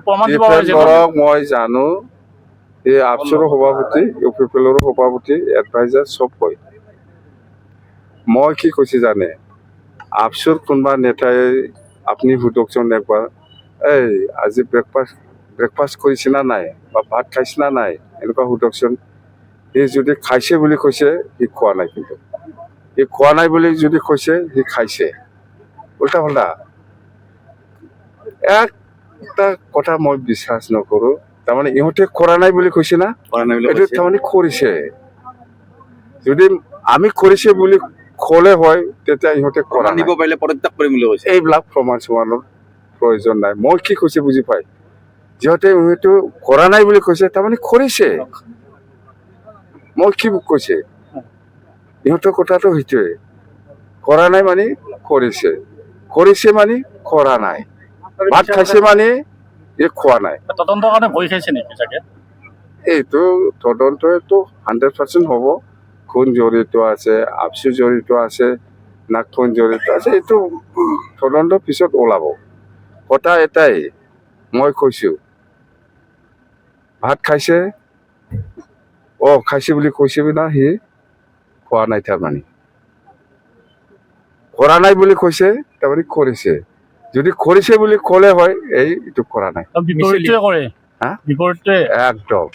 প্ৰমাণ দিব ডিফেণ্ড পাৰিছে। বৰক মই জানো, এই আবছুৰো সভাপতি, ইউ পি পি এলৰো সভাপতি, এডভাইজাৰ চব হয়। মই কি কৈছে জানে? আবছুৰ কোনোবা নেতাই আপুনি সোধকচোন একবাৰ, এই আজি ব্ৰেকফাষ্ট কৰিছে না নাই বা ভাত খাইছে না নাই, এনেকুৱা সোধকচোন। সি যদি খাইছে বুলি কৈছে, সি খোৱা নাই। কিন্তু সি খোৱা নাই বুলি যদি কৈছে, সি খাইছে। উল্টা পাল্টা একটা কথা মই বিশ্বাস নকৰোঁ। তাৰমানে ইহঁতে কৰা নাই বুলি কৈছে না? কৰা নাই বুলি এইটো কৈছে। তাৰমানে কৰিছে। যদি আমি কৰিছে বুলি ক'লে হয়, তেতিয়া ইহঁতে কৰা প্ৰমাণ নাই। দিব পাৰিলে পদত্যাগ কৰিম বুলি কৈছে। এইবিলাক প্ৰমাণ চমানৰ প্ৰয়োজন নাই। মই কি কৈছে বুজি পাই? যিহঁতে সেইটো কৰা নাই বুলি কৈছে, তাৰমানে কৰিছে। মই কি কৈছে, ইহঁতৰ কথাটো সেইটোৱে, কৰা নাই মানে কৰিছে, কৰিছে মানে কৰা নাই। ভাত খাইছে মানে এই খোৱা নাই। তদন্তৰ কাৰণে ভয় খাইছে নেকি চাগে? এইটো তদন্তটো 100% হ'ব। কোন জড়িত আছে, আবছু জড়িত আছে না কোন জড়িত আছে, এইটো তদন্তৰ পিছত ওলাব। কথা এটাই মই কৈছোঁ, ভাত খাইছে, অ খাইছে বুলি কৈছে না, সি খোৱা নাই। তাৰমানে কৰা নাই বুলি কৈছে, তাৰমানে কৰিছে। যদি কৰিছে বুলি ক'লে হয়, এইটো কৰা নাই। বিপৰীতটোৱে কৰে। হা? বিপৰীতটোৱে। একদম।